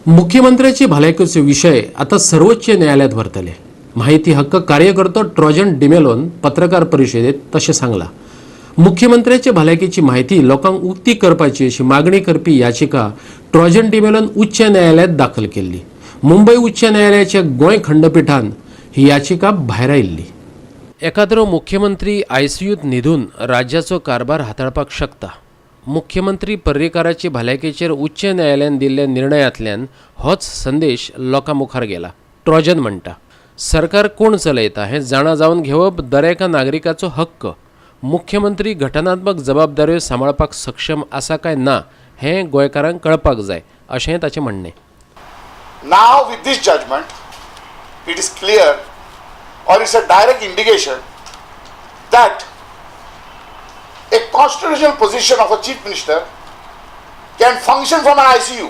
मुख्यमंत्र्याची भलायकेचो विशय आता सर्वोच्च न्यायालयात व्हरतले. माहिती हक्क कार्यकर्तो ट्रॉजन डिमेलोन पत्रकार परिशदेत तशें सांगलां. मुख्यमंत्र्याचे भलायकेची माहिती लोकांक उक्ती करपाची अशी मागणी करपी याचिका ट्रॉजन डिमेलोन उच्च न्यायालयात दाखल केल्ली. मुंबय उच्च न्यायालयाच्या गोंय खंडपिठान ही याचिका भायरायिल्ली. एखाद्रो मुख्यमंत्री आयसीयूत न्हिदून राज्याचो कारभार हाताळपाक शकता. मुख्यमंत्री पर्रीकाराची भलायकेचेर उच्च न्यायालयान दिल्ल्या निर्णयांतल्यान होच संदेश लोकां मुखार गेला. ट्रॉजन म्हणटा, सरकार कोण चलयता हें जाणा जावन घेवप दरेका नागरिकाचो हक्क. मुख्यमंत्री घटनात्मक जबाबदाऱ्यो सांबाळपाक सक्षम आसा काय ना हें गोंयकारांक कळपाक जाय, अशें ताचें म्हणणें. Now, with this judgment, it is clear or it's a direct indication that a constitutional position of a chief minister can function from an ICU.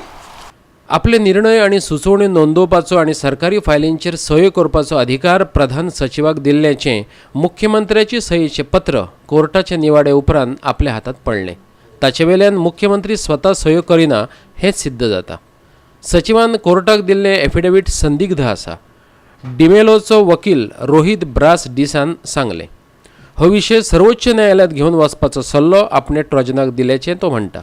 आपले निर्णय आनी सुचोवण्यो नोंदोवपाचो आनी सरकारी फायलींचेर सयो करपाचो अधिकार प्रधान सचिवाक दिल्ल्याचें मुख्यमंत्र्याची सयेचें पत्र कोर्टाच्या निवाडे उपरांत आपल्या हातांत पडलें. ताचे वेल्यान मुख्यमंत्री स्वता सयो करिना हेंच सिद्ध जाता. सचिवान कोर्टाक दिल्लें एफिडेवीट संदिग्ध आसा. डिमेलोचो वकील रोहीत ब्रास डिसान सांगलें, हो विशय सर्वोच्च न्यायालयांत घेवन वचपाचो सल्लो आपणे ट्रॉजनाक दिल्याचें तो म्हणटा.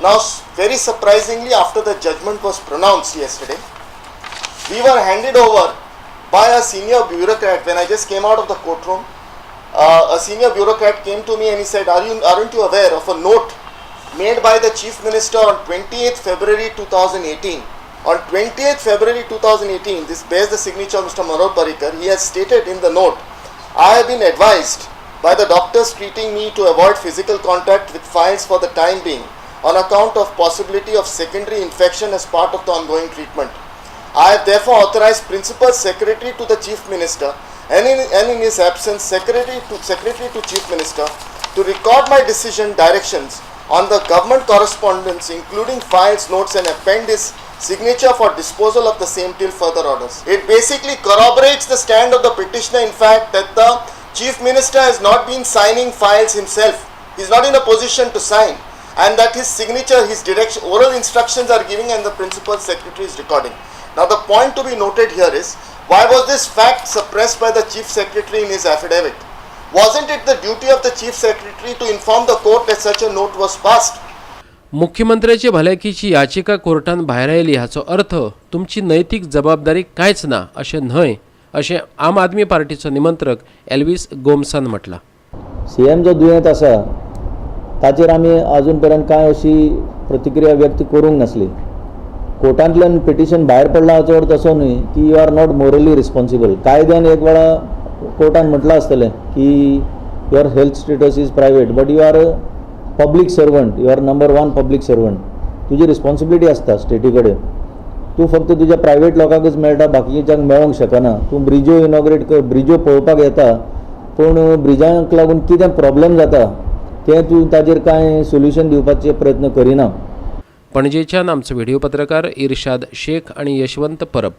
Now, very surprisingly, after the judgment was pronounced yesterday, we were handed over by a senior bureaucrat. When I just came out of the courtroom, a senior bureaucrat came to me and he said, "Aren't you aware of a note made by the Chief Minister on 28th February 2018?" On 28th February 2018, this bears the signature of Mr. Manohar Parrikar. He has stated in the note, "I have been advised by the doctors treating me to avoid physical contact with files for the time being on account of possibility of secondary infection as part of the ongoing treatment. I have therefore authorized Principal Secretary to the Chief Minister and in his absence Secretary to Chief Minister to record my decision directions on the government correspondence, including files, notes and append his signature for disposal of the same till further orders." It basically corroborates the stand of the petitioner, in fact, that the Chief Minister has not been signing files himself. He is not in a position to sign, and that his signature, his direction, oral instructions are giving and the Principal Secretary is recording. Now, the point to be noted here is, why was this fact suppressed by the Chief Secretary in his affidavit? Wasn't it the duty of the Chief Secretary to inform the court that such a note was passed? मुख्यमंत्र्याची भलायकीची याचिका कोर्टान भायरायली हाचो अर्थ तुमची नैतीक जबाबदारी कांयच ना अशें न्हय, अशें आम आदमी पार्टीचो निमंत्रक एल्वीस गोम्सान म्हटलां. सी एम जो दुयेंत आसा, ताचेर आमी अजून पर्यंत कांय अशी प्रतिक्रिया व्यक्त करूंक नासली. कोर्टांतल्यान पिटिशन भायर पडलां हाचो अर्थ असो न्हय की you are not morally responsible. कायद्यान एक वेळा कोर्टान म्हटलां आसतलें की your health status is private, but you are a public servant, you are number one public servant. तुजी रिस्पॉन्सिबिलिटी आसता स्टेटी कडेन. तूं फक्त तुज्या प्रायवेट लोकांकच मेळटा, बाकीच्यांक मेळोंक शकना. तूं ब्रिज्यो इनॉग्रेट कर, ब्रिज्यो पळोवपाक येता, पूण ब्रिजांक लागून कितें प्रॉब्लेम जाता तें तूं ताजेर कांय सोल्युशन दिवपाचे प्रयत्न करिना. पणजेच्यान आमचो व्हिडिओ पत्रकार इर्शाद शेख आणि यशवंत परब.